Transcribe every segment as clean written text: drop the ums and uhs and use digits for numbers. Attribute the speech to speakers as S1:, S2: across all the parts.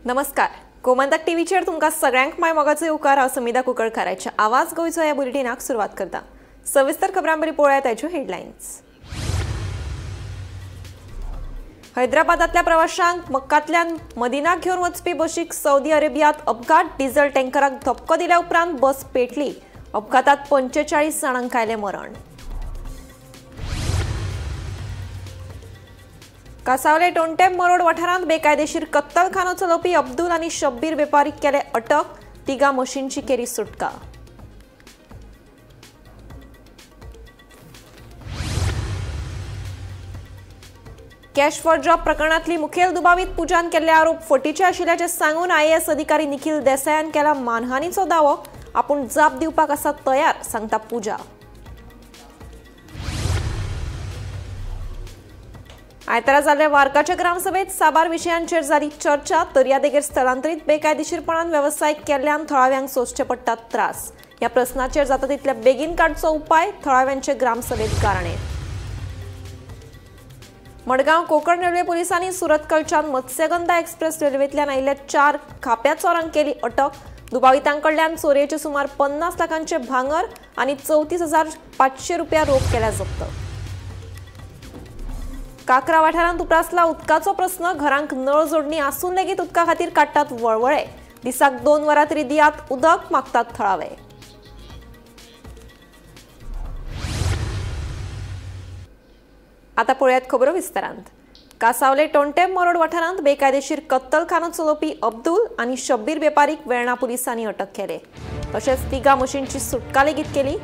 S1: नमस्कार, गोमंतक टीव्हीचेर तुमकां सगळ्यांक my मोगाचो येवकार. हांव समिधा कुंकळकाराच्या आवाज गोंयचो ह्या बुलेटिनाक सुरवात करता. सविस्तर खबरांबरी पळोवया ताच्यो हेडलायन्स. हैदराबादांतल्या प्रवाशांक मक्कांतल्यान मदिनाक घेवन वचपी बशीक सौदी अरेबियांत अपघात. डिझल टँकराक धपको दिल्या उपरांत बस पेटली. अपघातात 45 जाणांक आयलें मरण. कासावले टोंटेम मरोड वाठारांत बेकायदेशीर कत्तलखानो चलोवपी अब्दुल आनी शब्बीर वेपारीक केले अटक. तिगा मशीनची केली सुटका. कॅश फॉर जॉब प्रकरणांतली मुखेल दुबावीत पूजान केल्ले आरोप फटीचे आशिल्ल्याचें सांगून आयएएस अधिकारी निखिल देसायान केला मानहानीचो दावो. आपूण जाप दिवपाक आसा तयार, सांगता पूजा. आयतारा जाल्ल्या वार्काच्या ग्रामसभेत साबार विशयांचेर जाली चर्चा. दर्यादेगेर स्थलांतरीत बेकायदेशीरपणान वेवसाय केल्ल्यान थळाव्यांक सोंसचे पडटात त्रास. ह्या प्रस्नाचेर जाता तितल्या बेगीन काडचो उपाय थळाव्यांचे ग्रामसभेत गाराणें. मडगांव कोंकण रेल्वे पोलिसांनी सुरतकलच्यान मत्स्यगंधा एक्सप्रेस रेल्वेंतल्यान आयिल्ल्या 4 खाप्या चोरांक केली अटक. दुबावितां कडल्यान चोरयेचे सुमार 50 लाखांचे भांगर आनी 34,500 रुपया रोख केल्या जप्त. काकरा वाठारांत उप्रासला उदकाचो प्रस्न. घरांक नळ जोडणी आसून लेगीत उदका खातीर काडटात वळवळे. दिसाक 2 वरां तरी दियात उदक, मागतात थळावे. आता पळयात खबरो विस्तारांत. कासावले टोंटेम मरोड वाठारांत बेकायदेशीर कत्तलखानो चलोवपी अब्दुल आनी शब्बीर वेपारीक वेर्णा पुलिसांनी अटक केले. तशेंच तिगा म्हशींची सुटका लेगीत केली.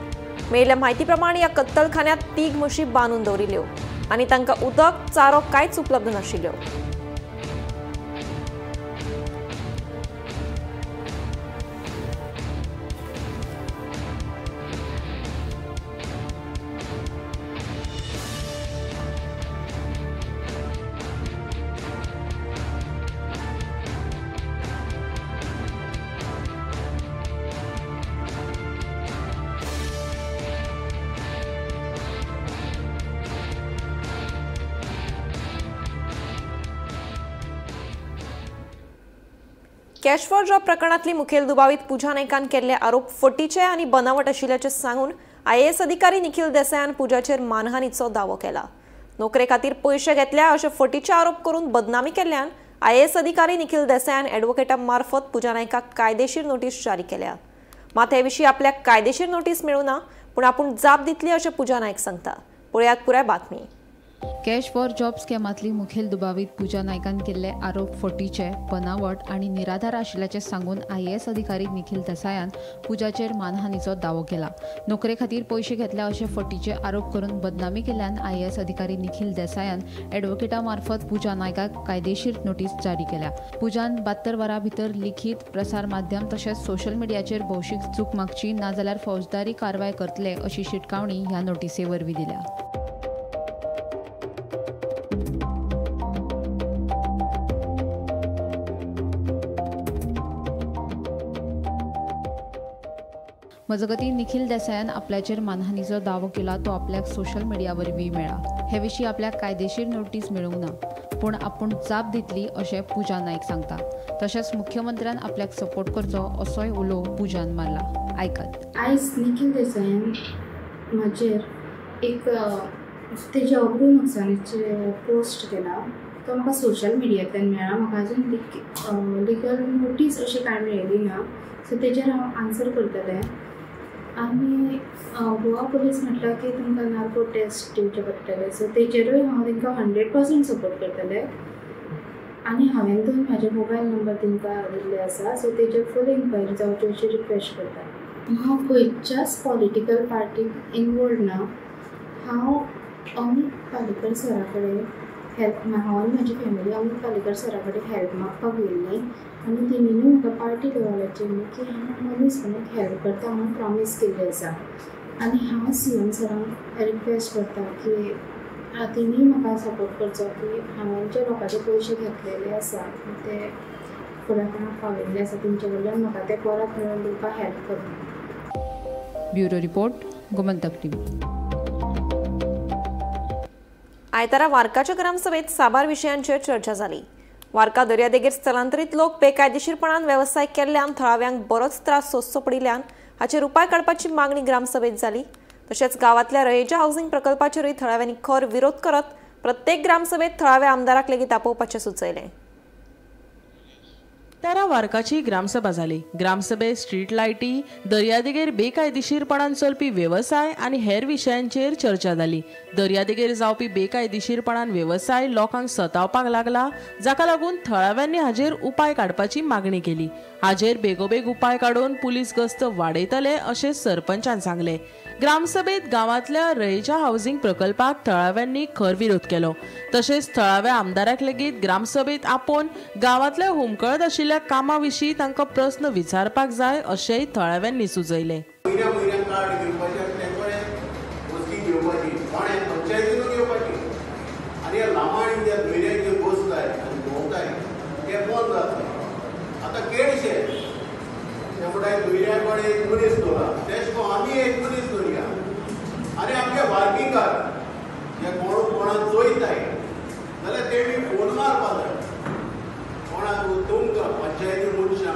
S1: मेळिल्ल्या म्हायती प्रमाण ह्या कत्तलखान्यांत 3 म्हशी बांदून दवरिल्ल्यो आनी तांकां उदक चारो कांयच उपलब्ध नाशिल्ल्यो. कॅश फॉर जॉब प्रकरणांतली मुखेल दुबावीत पूजा नायकान केल्ले आरोप फटीचे आनी बनावट आशिल्ल्याचें सांगून आयएएस अधिकारी निखिल देसायान पूजाचेर मानहानीचो दावो केला. नोकरे खातीर पयशे घेतल्या अशे फटीचे आरोप करून बदनामी केल्ल्यान आयएएस अधिकारी निखिल देसायान ॲडव्होकेटा मार्फत पूजा नायकाक कायदेशीर नोटीस जारी केल्या. मात हे विशीं आपल्याक कायदेशीर नोटीस मेळूं ना, पूण आपूण जाप दितली अशें पूजा नायक सांगता. पळयात पुराय बातमी.
S2: कॅश फॉर जॉब स्कॅमांतली मुखेल दुबावीत पूजा नायकान केल्ले आरोप फटीचे, बनावट आनी निराधार आशिल्ल्याचें सांगून आयएएस अधिकारी निखिल देसायान पूजाचेर मानहानीचो दावो केला. नोकरे खातीर पयशे घेतल्या अशे फटीचे आरोप करून बदनामी केल्ल्यान आयएएस अधिकारी निखिल देसायान ॲडव्होकेटा मार्फत पूजा नायकाक कायदेशीर नोटीस जारी केल्या. पूजान 72 वरां भितर लिखीत प्रसार माध्यम तशेंच सोशल मिडियाचेर भौशीक चूक मागची नाजाल्यार फौजदारी कारवाय करतले अशी शिटकावणी ह्या नोटीसे वरवीं दिल्या. मजगतीं निखिल देसायान आपल्याचेर मानहानीचो दावो केला तो आपल्याक सोशल मिडिया वरवीं मेळ्ळा. हे विशीं आपल्याक कायदेशीर नोटीस मेळूंक ना, पूण आपूण जाप दितली अशें पूजा नायक सांगता. तशेंच मुख्यमंत्र्यान आपल्याक सपोर्ट करचो असोय उलो पूजान मारला. आयकात.
S3: आयज निखिल देसायान म्हाजेर एक तेजे अब्रू नुकसानीचे पोस्ट केला. तो म्हाका सोशल मिडियांतल्यान मेळ्ळा. म्हाका अजून लिगल नोटीस अशी कांय मेळ्ळी ना, सो तेजेर हांव आन्सर करतलें. आनी गोवा पुलीस म्हटल्यार की तुमकां नार्को टेस्ट दिवचे पडटले, सो तेजेरूय हांव तांकां 100% सपोर्ट करतलें. आनी हांवें दोन म्हाजे मोबायल नंबर तांकां दिल्ले आसा, सो तेजेर फूल इन्क्वायरी जावची अशी रिक्वेस्ट करता. हांव खंयच्याच पॉलिटिकल पार्टीक इनवॉल्व ना. हांव अमीत पालेकर सरा कडेन हेल्प, हांव आनी म्हाजी फॅमिली अमीत पालेकर सरा कडेन हेल्प मागपाक गेल्ली आनी तेणीनूय म्हाका पार्टी लेवलाचेर न्ही की हांव मनीस म्हणून हेल्प करता म्हणून प्रॉमीस केल्ली आसा. आनी हांव सीएम सरांक रिक्वेस्ट करता की तेणीय म्हाका सपोर्ट करचो की हांवें जे लोकांचे पयशे घेतलेले आसा ते फुडें कोणाक पावयल्ले आसा तेंचे कडल्यान म्हाका ते परत मेळोवन दिवपाक हेल्प करता.
S2: Bureau report, Gomantak TV.
S1: आयतारा वार्काच्या ग्रामसभेत साबार विशयांचेर चर्चा जाली. वार्का दर्यादेगेर स्थलांतरीत लोक बेकायदेशीरपणान वेवसाय केल्ल्यान थळाव्यांक बरोच त्रास सोंसचो पडिल्ल्यान हाचेर उपाय काडपाची मागणी ग्रामसभेत जाली। तशेंच गांवांतल्या रहेजा हाऊसिंग प्रकल्पाचेरूय थळाव्यांनी खर विरोध करत प्रत्येक ग्रामसभेत थळाव्या आमदाराक लेगीत आपोवपाचें सुचयलें।
S4: तेरा वार्काची ग्रामसभा जाली। ग्रामसभेत स्ट्रीट लायटी, दर्यादेगेर बेकायदेशीरपणान चलपी वेवसाय आनी हेर विशयांचेर चर्चा जाली। दर्यादेगेर जावपी बेकायदेशीरपणान वेवसाय लोकांक सतावपाक लागला, जाका लागून थळाव्यांनी हाजेर उपाय काडपाची मागणी केली। हाजेर बेगोबेग उपाय काडून पुलीस गस्त वाडयतले अशें सरपंचान सांगलें। ग्रामसभेत गांवांतल्या रहेजा हाऊसिंग प्रकल्पाक थळाव्यांनी खर विरोध केलो। तशेंच थळाव्या आमदाराक लेगीत ग्रामसभेत आपोवन गांवांतल्या हुमकळत आशिल्ल्या कामा विशीं तांकां प्रस्न विचारपाक जाय अशेंय थळाव्यांनी सुचयलें।
S5: पंचायती मनशां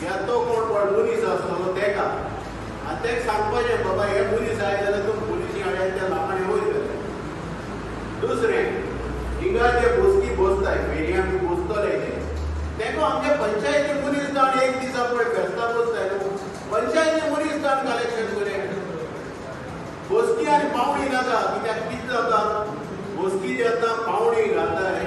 S5: या तो कोण पण मनीस आसतलो तेका आनी तेका सांगपाचें बाबा हे मनीस आयले जाल्यार तूं पुलिशी हाडून त्या लामाणी वयर घालता। दुसरें हिंगा जे बसकी बसताय फेरयां बी बसतले ते तेका आमच्या पंचायती मनीस जावन एक दिसा पळय फेस्तां बसताय न्हू, पंचायती मनीस जावन कलेक्शन करें। बसकी आनी पावणी नाका, कित्याक कितें जाता बसकी जे आतां पावणी घालताय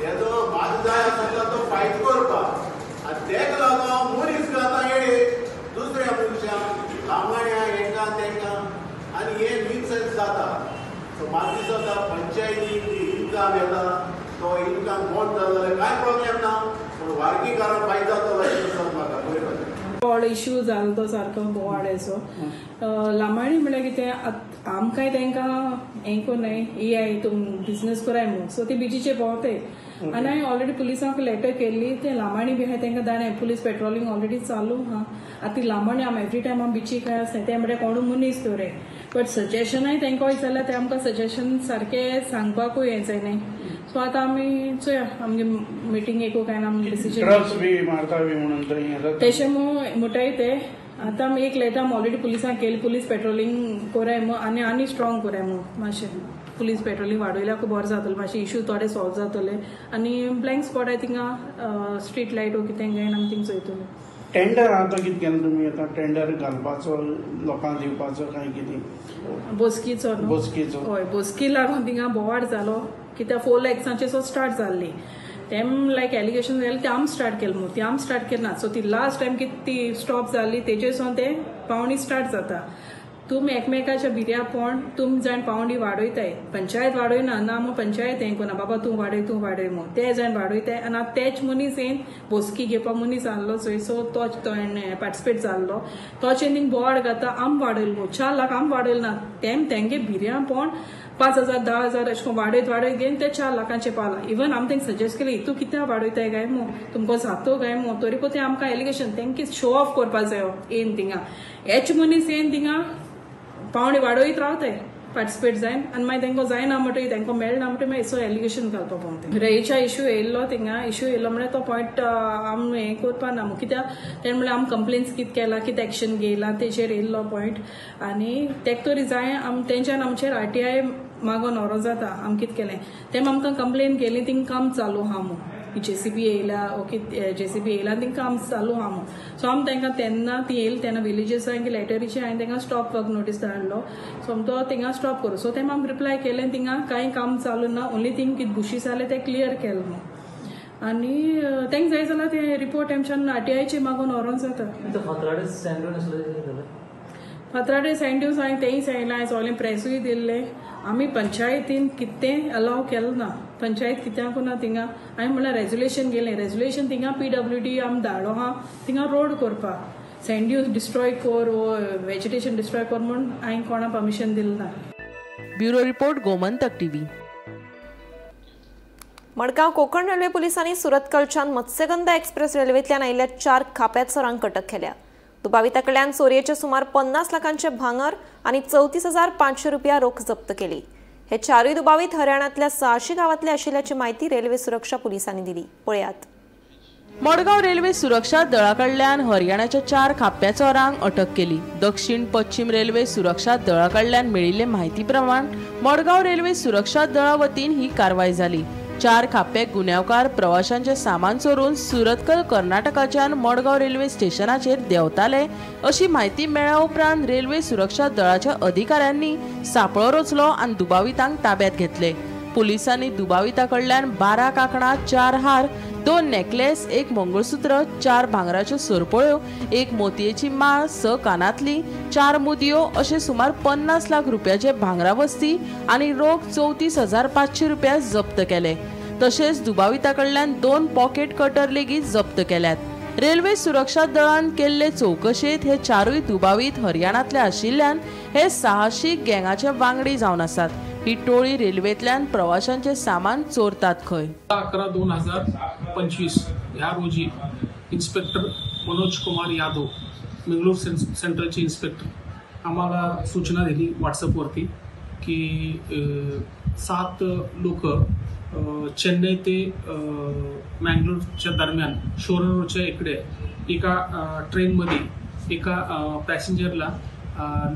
S5: तेजो भाग जाय आसता तो फायट करपाक आनी तेका लागून मनीस घालता येडे दुसऱ्या मनशांक लामाण्या हेंकां तेंकां आनी हे मिनसेन्स जाता। सो म्हाका दिसता पंचायती इनकम येता तो इनकम बंद जालो जाल्यार कांय प्रॉब्लेम ना, पूण वार्कीकारांक फायदो जातलो अशें दिसता म्हाका।
S6: व्हड इश्यू जालो तो सारको बोवाळाचो। लामाणी म्हणल्यार कितें आमकांय तांकां हें कोन्नाय येयाय तुम बिजनस कराय म्हूण, सो ती बिचीचेर भोंवताय आनी हांवें ऑलरेडी पुलिसांक लेटर केल्ली, ते लामाणी बी आहाय तांकां दाणाय, पुलीस पेट्रोलिंग ऑलरेडी चालू आहा। आतां ती लामाणी आम एवरी टायम आम बिचीक आसताय, ते म्हणल्यार कोणूय मनीस दवराय, बट सजेशनाय तांकां जाल्यार ते आमकां सजेशन सारकें सांगपाकूय हें जायनाय। सो आतां आमी चोया आमगे मिटींग एकू काय ना आमी डिसिजन तेशें म्हणटाय ते आतां आमी एक लेटर आमी ऑलरेडी पुलिसांक केली, पुलीस पेट्रोलिंग कोराय म्हूण आनी आनी स्ट्रॉंग कोराय म्हूण, मातशें पुलीस पेट्रोलिंग वाडयल्यार खूब बरें जातलें, मातशें इश्यू थोडे सॉल्व जातले आनी ब्लँक स्पॉट आहाय थिंगा स्ट्रीट लायट वो कितें घेवन आमी थिंग चोयतले।
S7: टेंडर आतां कितें केलें तुमी? आतां टेंडर घालपाचो लोकांक दिवपाचो काय कितें?
S6: बोस्कीचो न्हू,
S7: बोस्कीचो
S6: हय, बोस्की लागून थिंगा बोवाळ जालो कित्याक 4 लॅक्सांचे सो स्टार्ट जाल्ली, तेम लायक एलिगेशन जालें ते आम स्टार्ट केलें म्हूण, ती आम स्टार्ट केली ना। सो ती लास्ट टायम कितें ती स्टॉप जाल्ली तेजे सावन ते पावणी स्टार्ट जाता। तुमी एकमेकाच्या भिऱ्या पोण तुमी जाण पावणी वाडयताय, पंचायत वाडयना ना म्हूण पंचायत हें कोना बाबा तूं वाडय तूं वाडय म्हूण, ते जाण वाडयताय आनी आतां तेच मनीस येन बोस्की घेवपा मनीस आहलो चोय, सो तो पार्टिसिपेट जाल्लो तोचें थिंग बोवाळ घाता आम वाडयल म्हूण 4 लाख आम वाडयल ना, तेम तेंगे भिऱ्या पोण 5,000 10,000 अशें करून वाडयत वाडयत घेवन ते 4 लाखांचे पावला। इवन आमी तांकां सजेस्ट केली तूं कित्याक वाडयताय काय म्हूण, तुमकां जातो काय म्हूण, तरी पळय ते आमकां एलिगेशन तेंकां शो ऑफ करपा जायो येन थिंगा हेच मनीस येन थिंगा पावणे वाडयत रावताय पार्टिसिपेट जायन आनी मागीर तांकां जायना म्हणटकीर तांकां मेळना म्हणटकीर मागीर सो एलिगेशन घालपा पावता। रेच्या इश्यू येयल्लो थिंगा इश्यू येयल्लो म्हणल्यार तो पॉयंट आमी हें करपा ना कित्याक तेणें म्हणल्यार आमी कंप्लेन्स कितें केला कितें एक्शन घेयला तेजेर येयल्लो पॉयंट आनी तेका तरी जाय आम तेंच्यान आमचेर RTI मागोन व्हरो जाता आमी कितें केलें तेम आमकां कंप्लेन केली थिंग काम चालू आहा म्हूण, JCB येयला ओके JCB येयला आनी थिंग काम चालू आहा म्हूण। सो आमी तांकां तेन्ना ती येयली तेन्ना विलेजर्सांक लेटरीचेर हांवें तांकां स्टॉप वर्क नोटीस धाडलो, सो आमी तो थिंगा स्टॉप करूं। सो तेम आमी रिप्लाय केलें थिंगा कांय काम चालू ना, ओन्ली थिंग कितें बुशीस जालें तें क्लियर केलें म्हूण आनी तांकां जाय जाल्यार ते रिपोर्ट तेमच्यान RTIचेर मागून व्हरोन जाता। फातराडे सँड हांवें तेंय सांगलां, हांवें सगळें प्रेसूय दिल्लें, आमी पंचायतीन कितें अलाव केलें ना, पंचायत कित्याक ना थिंगा हांवें म्हणल्यार रेजोल्युशन गेलें, रेजोल्युशन थिंगा PWD आमी धाडलो आहा थिंगा रोड करपाक, सँड डिस्ट्रॉय कर वो वेजिटेशन डिस्ट्रॉय कर म्हूण हांवें कोणा परमिशन दिलें ना।
S4: Bureau report, Gomantak TV.
S1: Madgaon Konkan railway पोलिसांनी सुरतकलच्यान मत्स्यगंधा एक्सप्रेस रेल्वेंतल्यान आयिल्ल्या 4 खाप्या चोरांक अटक केल्या। दुबाविता कडल्यान चोरयेचे सुमार 50 लाखांचे भांगर आनी 34,500 रुपया रोख जप्त केली। हे चारूय दुबावीत हरियाणांतल्या सहाशी गांवांतले आशिल्ल्याची माहिती रेल्वे सुरक्षा पुलिसांनी दिली. पळयात.
S4: मडगांव रेल्वे सुरक्षा दळा कडल्यान हरियाणाच्या 4 खाप्या चोरांक अटक केली. दक्षिण पश्चिम रेल्वे सुरक्षा दळा कडल्यान मेळिल्ले माहिती प्रमाण मडगांव रेल्वे सुरक्षा दळा वतीन ही कारवाय जाली. 4 खाप्पे गुन्यांवकार प्रवाशांचे सामान चोरून सुरतकल कर्नाटकाच्यान मडगांव रेल्वे स्टेशनाचेर देंवताले अशी माहिती मेळ्ळ्या उपरांत रेल्वे सुरक्षा दळाच्या अधिकाऱ्यांनी सापळो रचलो आनी दुबावितांक ताब्यात घेतले. पुलिसांनी दुबाविता कडल्यान 12 कांकणां, 4 हार, 2 नेकलेस, 1 मंगळसूत्र, 4 भांगराच्यो सरपळ्यो, 1 मोतयेची माळ, 6 कानांतली, 4 मुदयो अशे सुमार 50 लाख रुपयाचे भांगरा वस्ती आनी रोख 34,500 रुपया जप्त केले. तशेंच दुबाविता कडल्यान 2 पॉकेट कटर लेगीत जप्त केल्यात. रेल्वे सुरक्षा दळान केल्ले चवकशेंत हे चारूय दुबावीत हरियाणांतले आशिल्ल्यान हे साहसी गँगाचे वांगडी जावन आसात. ही टोळी रेल्वेंतल्यान प्रवाशांचे सामान चोरतात खंय.
S8: 11/2025 ह्या रोजी इन्स्पेक्टर मनोज कुमार यादव, मंगळूर सेंट्रलचे इन्स्पेक्टर, आम्हाला सूचना दिली व्हॉट्सअपवरती की 7 लोक चेन्नई ते मँगलोरच्या दरम्यान शोरनूरच्या इकडे एका ट्रेनमध्ये एका पॅसेंजरला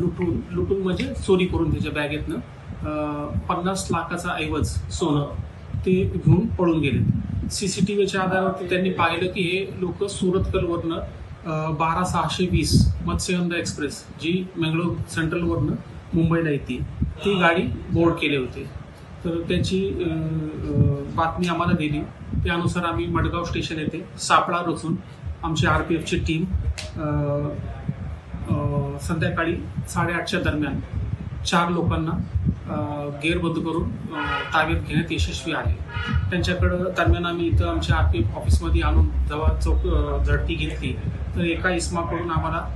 S8: लुटून म्हणजे चोरी करून त्याच्या बॅगेतनं 50 लाखाचा ऐवज सोनं ते घेऊन पळून गेले. CCTVच्या आधारावरती त्यांनी पाहिलं की हे लोक सुरतकलवरनं 12620 मत्स्यगंधा एक्सप्रेस जी मंगळूर सेंट्रलवरनं मुंबईला येते ती गाडी बोर्ड केले होते. तर त्याची बातमी आम्हाला दिली. त्यानुसार आम्ही मडगाव स्टेशन येथे सापळा रचून आमची RPFची टीम संध्याकाळी 8:30च्या दरम्यान 4 लोकांना गेरबंद करून ताब्यात घेण्यात यशस्वी आले. त्यांच्याकडं दरम्यान आम्ही इथं आमच्या RPF ऑफिसमध्ये आणून जेव्हा झडती घेतली तर एका इसमाकडून आम्हाला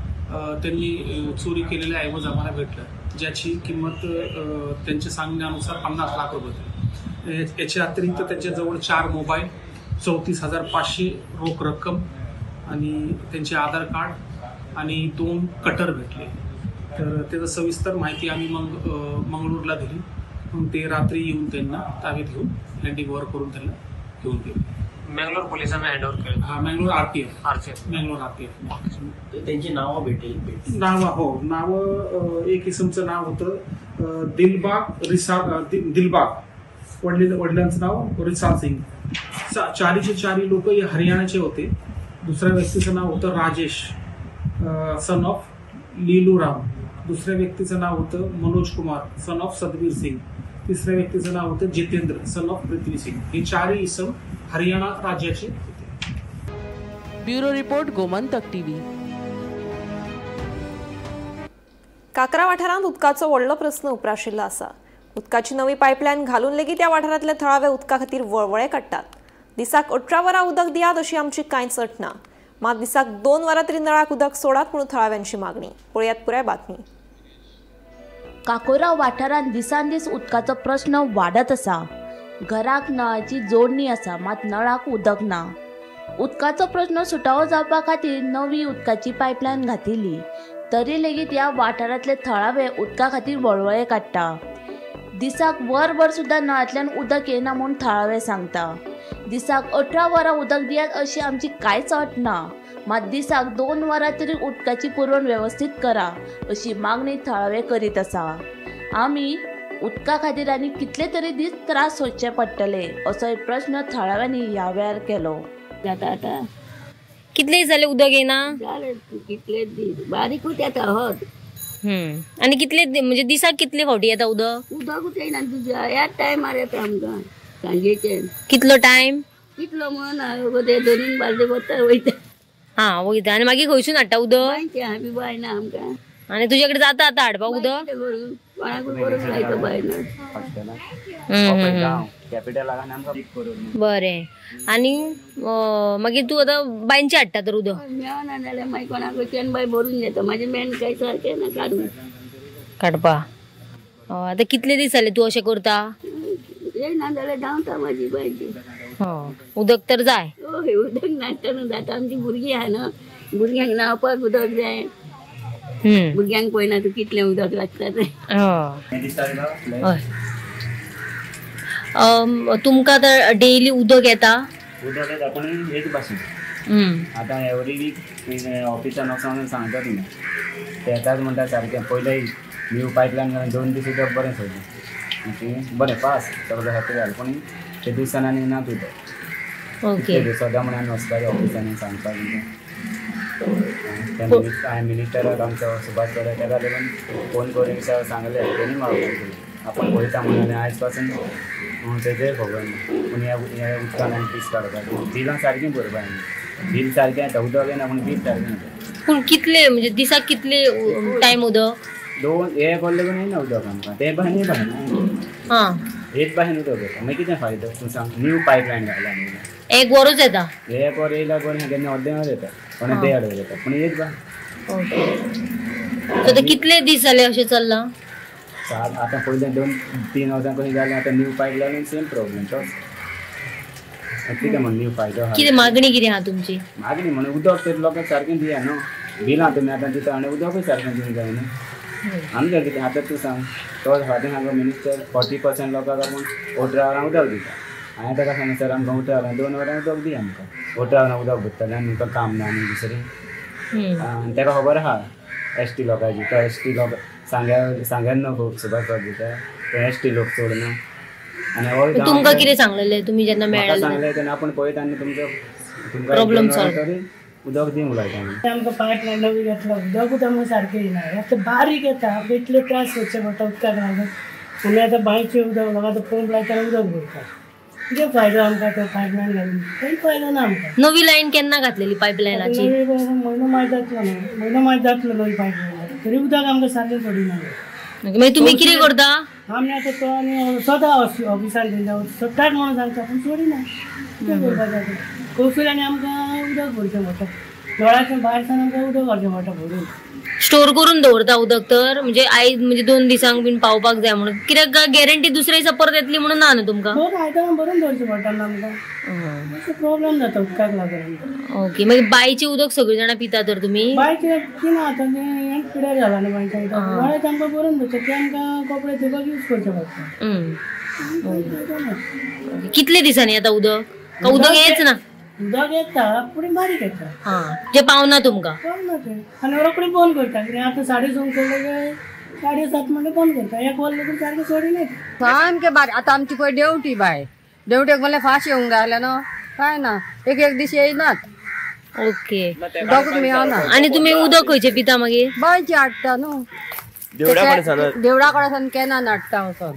S8: त्यांनी चोरी केलेल्या ऐवज आम्हाला भेटलं, ज्याची किंमत त्यांच्या सांगण्यानुसार 50 लाख रुपये होते. याच्या अतिरिक्त त्यांच्याजवळ 4 मोबाईल, 34,500 रोख रक्कम आणि त्यांचे आधार कार्ड आणि 2 कटर भेटले. तर त्याचं सविस्तर माहिती आम्ही मग मंगळूरला दिली. मग ते रात्री येऊन त्यांना ताब्यात घेऊन हँडिंग ओव्हर करून त्यांना घेऊन गेले.
S9: मंगळूर पोलिसांना हँड ओव्हर केलं.
S8: हां, मंगळूर RPF. Mangalore RPF.
S10: त्यांची नावं भेटेल?
S8: नावं, हो, नावं एक इसमचं नाव होतं दिलबाग रिसा, दिलबाग, वडिलांचं नाव रिसाल सिंग. चारीचे चारी लोक हे हरियाणाचे होते. दुसऱ्या व्यक्तीचं नाव होतं राजेश सन ऑफ लीलूराम. दुसऱ्या व्यक्तीचं नाव होतं मनोज कुमार सन ऑफ सदवीर सिंग. तिसऱ्या व्यक्तीचं नाव होतं जितेंद्र सन ऑफ पृथ्वी सिंग. हे चारही इसम हरियाणा राज्याचे होते.
S4: Bureau report, Gomantak TV.
S1: Kakra वाठारांत उदकाचो व्हडलो प्रस्न उप्राशिल्लो आसा. उदकाची नवी पायपलायन घालून लेगीत त्या वाठारांतले थळावे उदका खातीर वळवळे काडटात. दिसाक 18 वरां उदक दियात अशी आमची कांयच अट ना, मात दिसाक 2 वरां तरी नळाक उदक सोडात म्हणून थळाव्यांची मागणी. पळयात पुराय बातमी.
S11: काकोरा वाठारांत दिसान दीस उदकाचो प्रश्न वाडत आसा. घराक नळाची जोडणी आसा, मात नळाक उदक ना. उदकाचो प्रश्न सुटावो जावपा खातीर नवी उदकाची पायपलायन घातिल्ली, तरी लेगीत ह्या वाठारांतले थळावे उदका खातीर वळवळे काडटा. दिसाक वरभर सुद्दां नळांतल्यान उदक येना म्हूण थळावे सांगता. दिसाक 18 वरां उदक दियात अशी आमची कांयच अट ना, मात दिसाक 2 वरां तरी उदकाची पुरवण वेवस्थीत करा अशी मागणी थळावे करीत आसा. आमी उदका खातीर आनी कितले तरी दीस त्रास सोंसचे पडटले असोय प्रश्न थळाव्यांनी ह्या वेळार केलो.
S12: जाता आतां
S13: कितले दीस जाले उदक येना?
S12: जाले कितले दीस, बारीकूच येता हत.
S13: आनी कितले म्हणजे दिसाक कितले फावटी येता उदक?
S12: उदकूच येना तुज्या ह्याच टायमार येता आमकां सांजेचे.
S13: कितलो टायम?
S12: कितलो म्हणून ते 2 बालदे वता वयता.
S13: हा वयता. आनी मागीर खंयसून हाडटा उदक?
S12: आमी बाय ना आमकां.
S13: आनी तुजे कडेन जाता आतां हाडपाक उदक?
S12: कोणाकूय करूंक लायता बाय ना.
S13: बरें. आनी मागीर तूं आतां बांयचें हाडटा तर उदक?
S12: मेळना जाल्यार मागीर कोणाकूय बाय भरून घेता. म्हाजें मेन काय सारकें ना काडून
S13: काडपा. आतां कितले दीस जाले तूं अशें करता?
S12: येना जाल्यार धांवता म्हाजी बायची.
S13: उदक तर जाय.
S12: हय, उदक नासतना जाता. आमची भुरगीं आहा न्हू, भुरग्यांक न्हांवपाक उदक जाय. भुरग्यांक पळयना तूं कितलें उदक लागता तें.
S13: हय. तुमकां आतां डेली उदक येता?
S10: उदक येता पूण हेच भाशेन आतां एवरी वीक ऑफिसान वचोन सांगता तुमी ते येताच म्हणटा सारकें. पयले न्यू पायपलायन घालून 2 दीस उदक बरें सोडलें, बरें पास सगळें हॅपी जालें, पूण ते दिसान आनी ना उदक.
S13: ओके
S10: सदां म्हणून आमी वचपाचें ऑफिसांनी सांगपाक. हांवें मिनिस्टराक आमचो सुभाष प्रभु ताका लागून फोन करून सांगलें, तेणी म्हाका फोन केलो आपूण पळयता म्हणून. आयज पासून तेजेर खबर ना, पूण ह्या उदकान आमी पीस काडपाचें. बिलां सारकीं भरपा आमी, बील सारकें येता, उदक येना पूण बील सारकें येता.
S13: पूण कितले म्हणजे दिसाक कितले टायम उदक?
S10: 2 एक वर लागून येना उदक आमकां, ते भाशेन भाशेन हेच भाशेन उदक येता. मागीर कितें फायदो तूं सांग? न्यू पायपलायन घायला
S13: एक वरूच येता,
S10: एक वर येयला बरें, केन्ना अर्दें वर येता, कोणा देड वर येता, पूण एक बा.
S13: ओके सो कितले दीस जाले अशें चल्लां?
S10: आतां पयलें 2-3 वर्सां कशें जालें, आतां न्यू पायपलायन सेम प्रॉब्लेम तोच. कितें म्हण न्यू फायदो?
S13: कितें मागणी कितें आहा तुमची?
S10: मागणी म्हणून उदक तर लोकांक सारकें दिया न्हू, बिलां तुमी आतां दिता आनी उदकूय सारकें दिवंक जाय न्हू. आमचें कितें आतां तूं सांग, तो फाटीं सांगो मिनिस्टर 40% लोकांक आपूण 18 वरां उदक दिता. हांवें ताका सांगलें सर आमकां 18 वरां 2 वरां उदक दी, आमकां 18 वरां उदक भरतलें आनी तुमकां काम ना आनी दुसरें. आनी ताका खबर आहा एस टी लोकांची, तो एस टी लोक सांग्यार न्हू सुभाष प्रभु दिता, तो एस टी लोक चड न्हू. आनी
S13: तुमकां कितें सांगलेलें तुमी जेन्ना मेळ्ळें?
S10: सांगलें तेन्ना आपूण पळयता आनी तुमचो
S13: प्रॉब्लम सॉल्व
S10: उदक दिवंक लायता.
S14: आमकां पायपलायन नवी घेतला, उदकूच आमकां सारकें येना, आतां बारीक येता, आमकां इतले त्रास करचे पडटा उदकाक लागून. आमी आतां बांयचें उदक लोक आतां पंप लायता उदक भरता, कितें फायदो आमकां तो पायपलायन घालून? कांय फायदो ना आमकां.
S13: नवी लायन केन्ना घातलेली पायपलायनाची?
S14: नवी म्हयनो मात जातलो न्हू, म्हयनो मात जातलो नवी पायपलायन, तरी उदक आमकां सारकें पडिना.
S13: मागीर तुमी कितें करता?
S14: आमी आतां तो आनी सदां ऑफिसान तेंच्या सोडटात म्हणून सांगता, पूण सोडिना. कितें करपाचें आतां? कौसूर आनी आमकां उदक भरचें पडटा, नळाचें भायर सावन आमकां उदक व्हरचें पडटा भरून.
S13: स्टोर करून दवरता उदक तर म्हणजे आयज म्हणजे 2 दिसांक बीन पावपाक जाय म्हणून, कित्याक गॅरंटी दुसऱ्या दिसा परत येतली म्हणून ना न्हू तुमकां?
S14: दोन आयदनां भरून दवरचें पडटा न्हू आमकां, मातसो प्रॉब्लम जाता उदकाक लागून.
S13: ओके मागीर बांयचें उदक सगळीं जाणां पिता तर तुमी?
S14: बांयचें पिना आतां, तें पिड्यार जालां न्हू बांयचें उदक, नळाचें आमकां भरून दवरचें, तें आमकां कपडे धुवपाक यूज करचें पडटा.
S13: कितले दिसांनी येता उदक? उदक येच ना?
S14: उदक येता पूण बारीक येता,
S13: जे पावना तुमकां?
S14: पावना तें, आनी रोखडें बंद करता. कितें आतां 6:30 सोडलें काय 7:30 म्हणल्यार बंद करता, 1 वर लागून सारकें सोडिना.
S15: सामकें बारीक. आतां आमची पळय देवटी बाय, देवटेक म्हणल्यार फास्ट येवंक जाय आसलें न्हू, कांय ना, एक एक दीस येयनात.
S13: ओके
S15: उदकूच मेळना.
S13: आनी तुमी उदक खंयचें पिता मागीर?
S15: बांयचें हाडटा न्हू, देवळा कडेन सावन कॅनान हाडटा वचोन.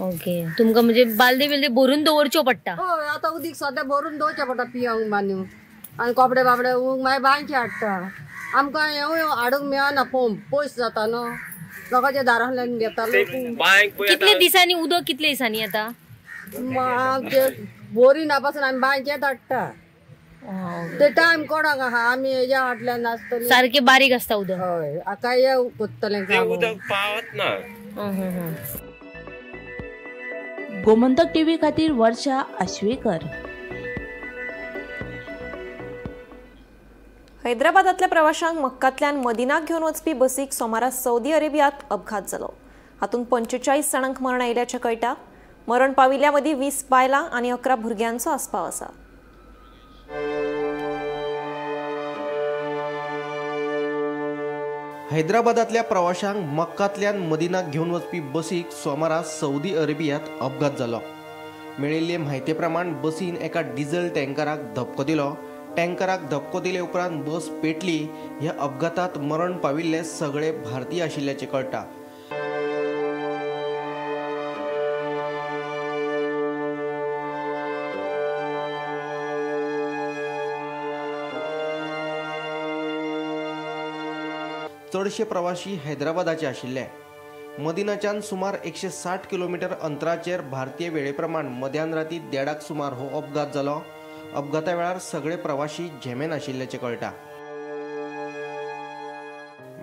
S13: ओके तुमकां म्हणजे बालदे बिलदे भरून दवरच्यो पडटा?
S15: हय आतां उदीक सद्या भरून दवरचें पडटा पियंक बांदून, आनी कपडे बापडे मागीर बांयचे हाडटा. आमकां हेंवूय हाडूंक मेळना, पंप पयस जाता न्हू, लोकांच्या दारांतल्यान घेता लोक.
S13: कितले दिसांनी उदक कितले दिसांनी येता?
S15: बोरिंगा पासून आमी बांयचेच हाडटा, ते टायम कोणाक आहा, आमी हेज्या हाडल्यान नासतलें,
S13: सारकें बारीक आसता उदक.
S15: हय आतां कोत्तलें
S9: उदक पावत ना.
S11: गोमंतक टीव्ही खातीर वर्षा आश्वेकर.
S1: हैदराबादातल्या प्रवाशांक मक्कांतल्यान मदिनाक घेवन वचपी बसीक सोमारा सौदी अरेबियात अपघात जालो. हातूंत 45 जाणांक मरण आयिल्ल्याचें कळटा. मरण पाविल्ल्या मदीं 20 बायलां आनी 11 भुरग्यांचो आस्पाव आसा.
S16: हैदराबादातल्या प्रवाशांक मक्कांतल्यान मदिनाक घेवन वचपी बसीक सोमारा सौदी अरेबियात अपघात जालो. मेळिल्ले म्हायती प्रमाण बसीन एका डिझल टँकराक धपको दिलो. टँकराक धपको दिले उपरांत बस पेटली. ह्या अपघातात मरण पाविल्ले सगळे भारतीय आशिल्ल्याचें कळटा. चडशे प्रवाशी हैदराबादाचे आशिल्ले. मदिनाच्यान सुमार 160 किलोमीटर अंतराचेर भारतीय वेळेप्रमाण मध्यान राती 1:30 सुमार हो अपघात जालो. अपघाता वेळार सगळे प्रवाशी झेमेन आशिल्ल्याचें कळटा.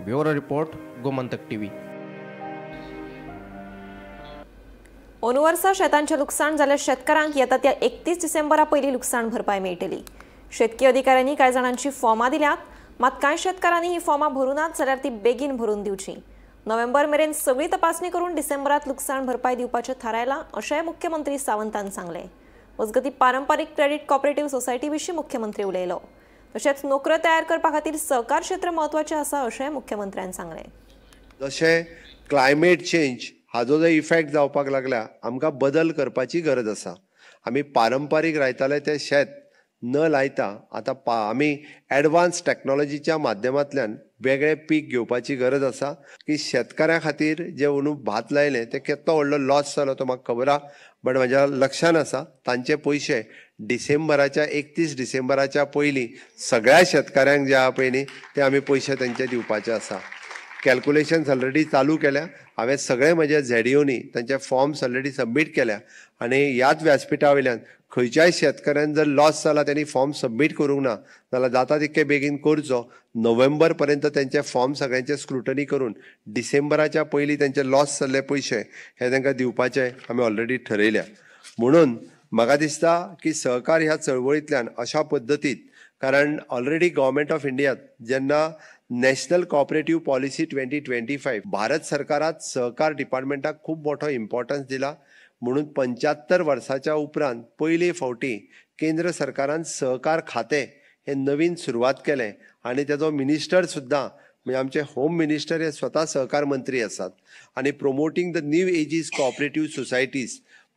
S16: Bureau report, Gomantak TV.
S1: अंदू वर्सा शेतांचें लुकसाण जाल्ल्या शेतकारांक येता त्या 31 डिसेंबरा पयलीं लुकसाण भरपाय मेळटली. शेतकी अधिकाऱ्यांनी कांय जाणांची फॉर्मां दिल्यात, मात कांय शेतकारांनी ही फॉर्मां भरूं नात जाल्यार ती बेगीन भरून दिवची. नोव्हेंबर मेरेन सगळी तपासणी करून डिसेंबरात लुकसाण भरपाय दिवपाचें थारायलां अशेंय मुख्यमंत्री सावंतान सांगलें. मजगतीं पारंपारीक क्रेडीट कॉपरेटिव्ह सोसायटी विशीं मुख्यमंत्री उलयलो. तशेंच नोकऱ्यो तयार करपा खातीर सहकार क्षेत्र म्हत्वाचें आसा अशेंय मुख्यमंत्र्यान सांगलें.
S17: जशें क्लायमेट चेंज हाजो जो इफेक्ट जावपाक लागला आमकां बदल करपाची गरज आसा. आमी पारंपारीक रायताले ते शेत न लायता आतां आमी एडवान्स टॅक्नोलॉजीच्या माध्यमांतल्यान वेगळे पीक घेवपाची गरज आसा. की शेतकाऱ्यां खातीर जे अंदू भात लायलें तें केदो व्हडलो लॉस जालो तो म्हाका खबर आहा, बट म्हज्या लक्षान आसा तांचे पयशे डिसेंबराच्या 31 डिसेंबराच्या पयलीं सगळ्या शेतकाऱ्यांक जे आहा पळय न्ही ते आमी पयशे तांचे दिवपाचे आसा. कॅल्कुलेशन्स ऑलरेडी चालू केल्या हांवें, सगळे म्हज्या झेडीओनी तांचे फॉर्म्स ऑलरेडी सबमीट केल्या आनी ह्याच व्यासपिठा वयल्यान खंयच्याय शेतकऱ्यान जर लॉस जाला त्यांनी फॉर्म सबमीट करूंक ना जाल्यार जाता तितके बेगीन करचो. नोव्हेंबर पर्यंत त्यांचे फॉर्म सगळ्यांचे स्क्रुटनी करून डिसेंबराच्या पयलीं त्यांचे लॉस जाल्ले पयशे हे तांकां दिवपाचे आमी ऑलरेडी ठरयल्या. म्हणून म्हाका दिसता की सहकार ह्या चळवळींतल्यान अशा पद्दतीत, कारण ऑलरेडी गव्हर्मेंट ऑफ इंडियात जेन्ना नॅशनल कॉपरेटिव्ह पॉलिसी 2025 भारत सरकारात सहकार डिपार्टमेंटाक खूब मोठो इम्पॉर्टन्स दिला, म्हणून 75 वर्साच्या उपरांत पयले फावटी केंद्र सरकारान सहकार खातें हे नवीन सुरवात केलें आनी तेजो मिनिस्टर सुद्दां म्हणजे आमचे होम मिनिस्टर हे स्वता सहकार मंत्री आसात. आनी promoting the new ages cooperative societies,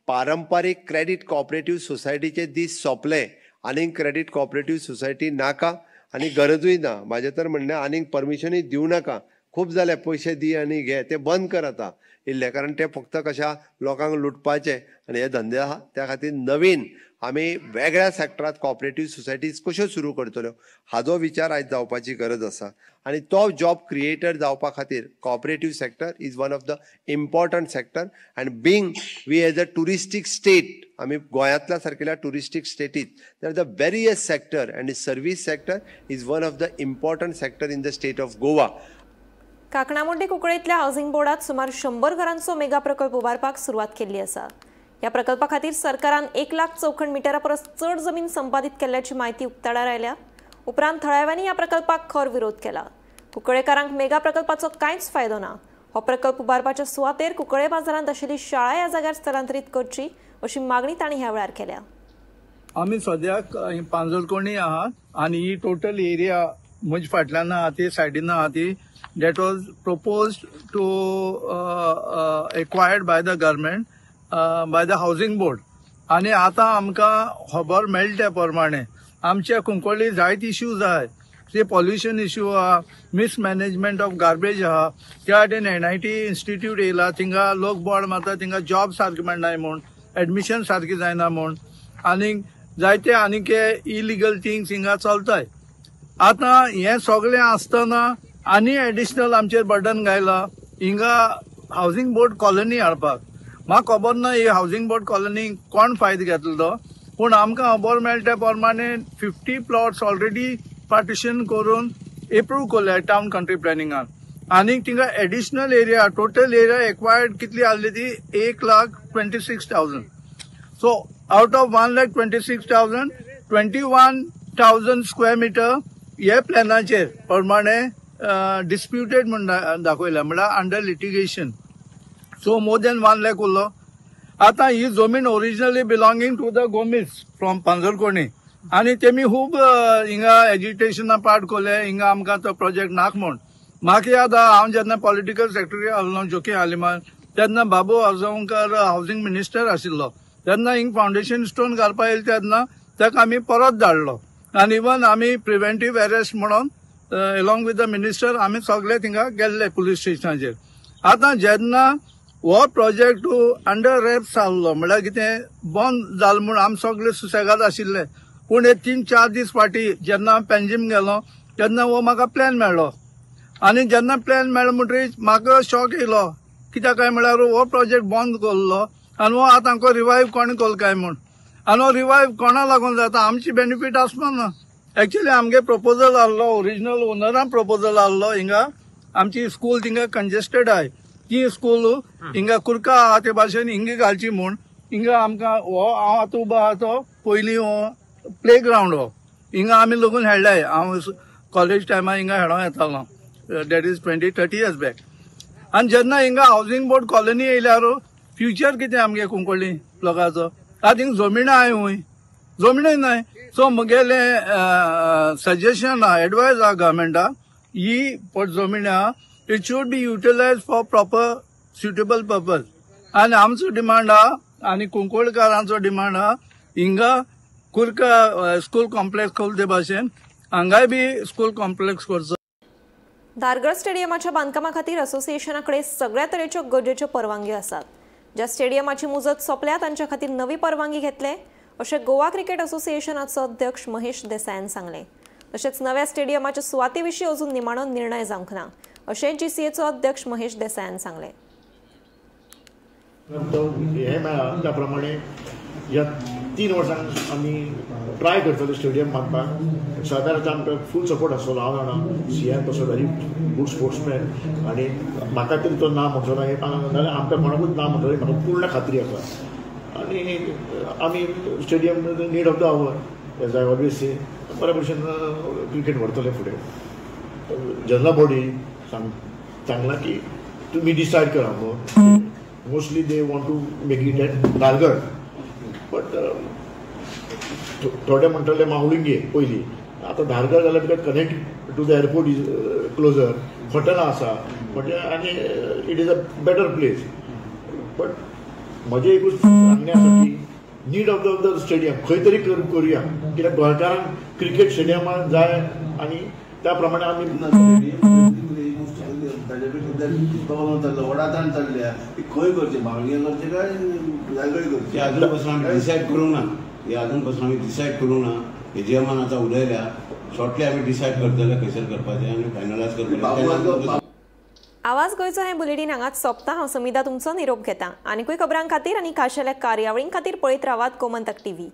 S17: पारंपारीक क्रेडीट कॉपरेटिव्ह सोसायटीचे दीस सोंपले, आनीक क्रेडीट कॉपरेटिव्ह सोसायटी नाका आनी गरजूय ना. म्हाजें तर म्हणणें आनीक परमिशनूय दिवं नाका, खूब जाले पयशे दी आनी घे, ते बंद कर आतां इल्ले, कारण ते फक्त कशा लोकांक लुटपाचे आनी हे धंदे आहा. त्या खातीर नवीन आमी वेगळ्या सेक्टरांत कॉपरेटिव्ह सोसायटीज कश्यो सुरू करतल्यो हाजो विचार आयज जावपाची गरज आसा. आनी तो जॉब क्रिएटर जावपा खातीर cooperative sector is one of the important sector. And being we as a touristic state, आमी गोंयांतल्या सारकेल्या touristic स्टेटीत there the various sector and service sector is one of the important sector in the state of Goa.
S1: Kakanamundi कुंकळेंतल्या housing बोर्डात सुमार 100 घरांचो mega प्रकल्प उबारपाक सुरवात केल्ली आसा. ह्या प्रकल्पा खातीर सरकारान 1 लाख चौखण मिटरा परस चड जमीन संपादीत केल्ल्याची म्हायती उक्ताडार आयल्या. उपरांत थळाव्यांनी ह्या प्रकल्पाक खर विरोध केला. कुंकळेकारांक मेगा प्रकल्पाचो कांयच फायदो ना. हो प्रकल्प उबारपाच्या सुवातेर कुंकळे बाजारांत आशिल्ली शाळा ह्या जाग्यार स्थलांतरीत करची अशी मागणी तांणी ह्या वेळार केल्या.
S18: आमी सद्याक पांजरकोणी आहात आनी ही टोटल एरिया म्हज्या फाटल्यान आहा ती सायडीन आहा ती that was proposed to acquired by the government by the housing board. आनी आतां आमकां खबर मेळटा प्रमाणे आमच्या कुंकळ्ळी जायते इश्यूज आहात, ते पॉल्युशन इश्यू आहा, मिसमॅनेजमेंट ऑफ गार्बेज आहा. त्या वाटेन NIT institute येयला, थिंगा लोक बोर्ड मारता, थिंगा जॉब सारके मेळनाय म्हूण, एडमिशन सारकें जायना म्हूण, आनी जायते आनीक इलिगल थिंग्स हिंगा चलताय. आतां हें सगळें आसतना आनी एडिशनल आमचेर बर्डन घायला हिंगा हावजींग बोर्ड कॉलनी हाडपाक. म्हाका खबर ना ही हावजींग बोर्ड कॉलनी कोण फायदो घेतलो तो, पूण आमकां खबर मेळटा प्रमाणे 50 प्लॉट्स ऑलरेडी पार्टिशन करून एप्रूव केल्या टावन कंट्री प्लॅनिंगान. आनी थिंगा additional area, total area acquired कितली आहली ती 1,26,000. So out of 1,26,000 21,000 square metre हे प्लॅनाचेर प्रमाणे डिस्प्युटेड म्हूण दाखयला, म्हळ्यार under litigation. So more than 1 lakh उरलो. आतां ही जमीन originally belonging to the Gomes from Panjarkoni आनी तेमी खूब हिंगा एजिटेशना पार्ट कोले, हिंगा आमकां तो प्रोजेक्ट नाक म्हूण. म्हाका याद आहा हांव जेन्ना पॉलिटिकल सेक्रेटरी आहलो जोकी आलिमान तेन्ना बाबू आजगांवकर हावजींग मिनिस्टर आशिल्लो, तेन्ना हिंग फावंडेशन स्टोन घालपा येयले तेन्ना ताका आमी परत धाडलो आनी इवन आमी प्रिवेंटीव अरेस्ट म्हणून एलॉंग विथ the minister आमी सगळे थिंगा गेल्ले पुलीस स्टेशनाचेर. आतां जेन्ना हो प्रोजेक्ट अंडर रॅप्स आहलो, म्हळ्यार कितें बंद जालो म्हूण आमी सगळे सुसेगाद आशिल्ले, पूण हे 3-4 दीस फाटीं जेन्ना पेंजीम गेलो तेन्ना हो म्हाका प्लॅन मेळ्ळो आनी जेन्ना प्लॅन मेळ्ळो म्हणटकीर म्हाका शॉक येयलो, कित्याक काय म्हळ्यार हो प्रोजेक्ट बंद केल्लो आनी हो आतां आमकां रिवायव कोणें केलो काय म्हूण. आनी हो रिवायव कोणा लागून जाता, आमची बेनिफीट आसपा ना. एक्चुअली आमगे प्रपोजल आहलो, ओरिजिनल ओनरान प्रपोजल आहलो, हिंगा आमची स्कूल थिंगा कंजेस्टेड आहाय, ती स्कूल हिंगा कुर्का आहा ते भाशेन हिंगा घालची म्हूण. हिंगा आमकां हो हांव आतां उबो आहा तो पयलीं हो प्ले ग्रावंड हो हिंगा आमी लगून खेळ्ळाय. हांव कॉलेज टायमार हिंगा खेळोंक येतालो, that is 20-30 years back. आनी जेन्ना हिंगा हावजींग बोर्ड कॉलनी येयल्यार फ्युचर कितें आमगे कुंकळ्ळी लोकांचो? आतां हिंग जमिना आहाय हूंय, जमिनूय नाय. सो म्हगेलें सजेशन आहा, एडवायज आहा गव्हर्मेंटाक, ही पट जमीन आहा it should be utilise for proper suitable purpose. आनी आमचो डिमांड आहा आनी कुंकळकारांचो डिमांड आहा, हिंगा कुर्का स्कूल कॉम्प्लेक्स खोल ते भाशेन हांगाय बी स्कूल कॉम्प्लेक्स करचो.
S1: धारगळ स्टेडियमाच्या बांदकामा खातीर असोसिएशना कडेन सगळ्या तरेच्यो गरजेच्यो परवानग्यो आसात. ज्या स्टेडियमाची मुजत सोंपल्या तांच्या खातीर नवी परवानगी घेतले अशें गोवा क्रिकेट असोसिएशनाचो अध्यक्ष महेश देसायान सांगलें. तशेंच नव्या स्टेडियमाच्या सुवाते विशीं अजून निमाणो निर्णय जावंक ना अशें जीसीएचो अध्यक्ष महेश देसायान सांगलें.
S19: हें मेळ्ळां त्या प्रमाणे ह्या 3 वर्सांक आमी ट्राय करतले स्टेडियम बांदपाक. सरकाराचो आमकां फूल सपोर्ट आसतलो. हांव जाणा सीएम तसो व्हेरी गूड स्पोर्ट्समॅन आनी म्हाका तरी तो ना म्हणचो ना, नाल्यार आमकां कोणाकूच ना म्हणटलो म्हाका पूर्ण खात्री आसा. आनी आमी stadium need of the hour as I always say, बऱ्या भशेन क्रिकेट व्हरतले फुडें. जनरल बॉडी सांगलां की तुमी डिसायड करा. Mostly they want to make it at Dhargal, but थोडे म्हणटले मावलिंगे पयलीं. आतां धारगळ जाल्यार because connect to the airport is closer, हॉटेलां आसा म्हणजे आनी it is a better place. But म्हजें एकूच सांगणें आसा की नीड ऑफ the stadium खंय तरी करुया, कित्याक गोंयकारांक क्रिकेट स्टेडियमान जाय आनी त्या प्रमाणे आमी
S5: वडाताण चल्ल्या ती खंय करची, मावलिंगे करचे काय धारगळ करचे अजून पासून आमी डिसायड करूंक ना. हे अजून पासून आमी डिसायड करूंक ना. एजीएमान आतां उलयल्या, शॉर्टली आमी डिसायड करतले खंयसर करपाचें आनी फायनलायज करपाचें.
S1: आवाज गोंयचो हें बुलेटीन हांगाच सोंपता. हांव समिधा तुमचो निरोप घेता. आनीकूय खबरां खातीर आनी खाशेल्या कार्यावळीं खातीर पळयत रावात Gomantak TV.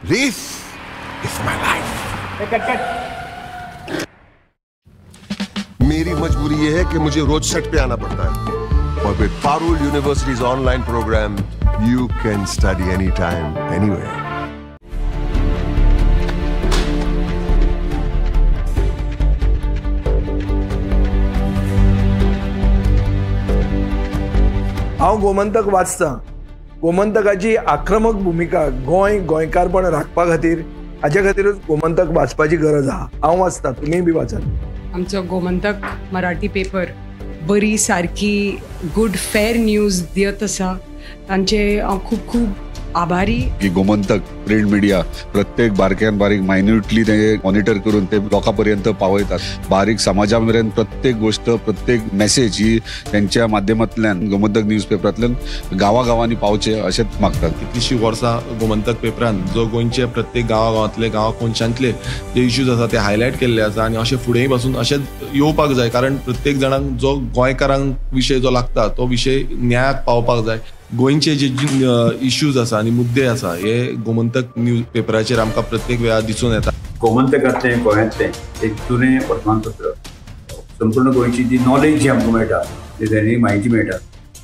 S20: This is my life.
S7: Cut cut.
S20: मेरी मजबूरी ये है कि मुझे रोज सेट पे आना पड़ता है, और with Parul University's online program, you can study anytime, anywhere.
S21: हांव गोमंतक वाचता. गोमंतकाची आक्रमक भुमिका गोंय गोंयकारपण राखपा खातीर, हाजे खातीरूच गोमंतक वाचपाची गरज आहा. हांव वाचता, तुमीय बी वाचात.
S22: आमचो गोमंतक मराठी पेपर बरी सारकी गुड फेर न्यूज दियत आसा, तांचे हांव खूब खूब आभारी.
S23: की गोमंतक प्रिंट मिडिया प्रत्येक बारक्यान बारीक मायन्युटली ते मॉनिटर करून ते लोकां पर्यंत पावयतात. बारीक समाजा मेरेन प्रत्येक गोष्ट, प्रत्येक मेसेज ही त्यांच्या माध्यमांतल्यान गोमंतक न्यूज पेपरांतल्यान गांवागांवांनी पावचे अशेंच मागतात.
S24: कितलीशीं वर्सां गोमंतक पेपरान जो गोंयचे प्रत्येक गांवागांवांतले, गांवा कोनशांतले जे इश्यूज आसा ते हायलायट केल्ले आसा आनी अशें फुडेंय पासून अशेंच येवपाक जाय, कारण प्रत्येक जाणांक जो गोंयकारांक विशय जो लागता तो विशय न्यायाक पावपाक जाय. गोंयचे जे इश्यूज आसा आनी मुद्दे आसा हे गोमंतक न्यूज पेपराचेर आमकां प्रत्येक वेळार दिसून येता.
S25: गोमंतकांतलें गोंयांतलें एक जुनें वर्तमानपत्र, संपूर्ण गोंयची जी नॉलेज जी आमकां मेळटा, जी दैनीक म्हायती मेळटा,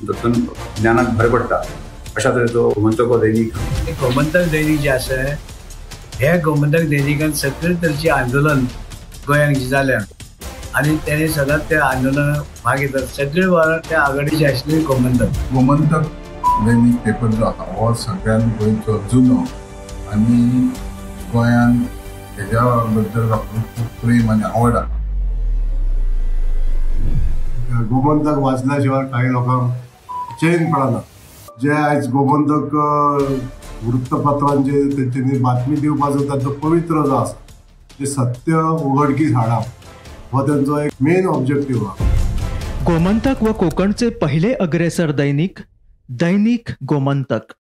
S25: तातूंत ज्ञानाक भर पडटा. अशा तरेचो गोमंतक हो दैनीक.
S26: गोमंतक दैनीक जें आसा, हे गोमंतक दैनिकान सगळे तरेचें आंदोलन गोंयांत जें जालें आनी तेणें सदांच त्या आंदोलनाक भाग घेतला. सगळे वावर त्या आघाडीचे आशिल्ले गोमंतक.
S27: गोमंतक दैनीक पेपर जो आसा हो सगळ्यान गोंयचो जुनो आनी गोंयान हेज्या बद्दल लोकांक खूब प्रेम आनी आवड आसा.
S28: गोमंतक वाचल्या शिवाय कांय लोकांक चेन पडना. जे आयज गोमंतक वृत्तपत्रांचे तेंच्यांनी बातमी दिवपाचो तांचो पवित्र जो आसा, जे सत्य उघडकीस हाडप हो तेंचो एक मेन ऑब्जेक्टीव आसा.
S29: गोमंतक व कोकणचे पहिले अग्रेसर दैनिक दैनिक गोमंतक.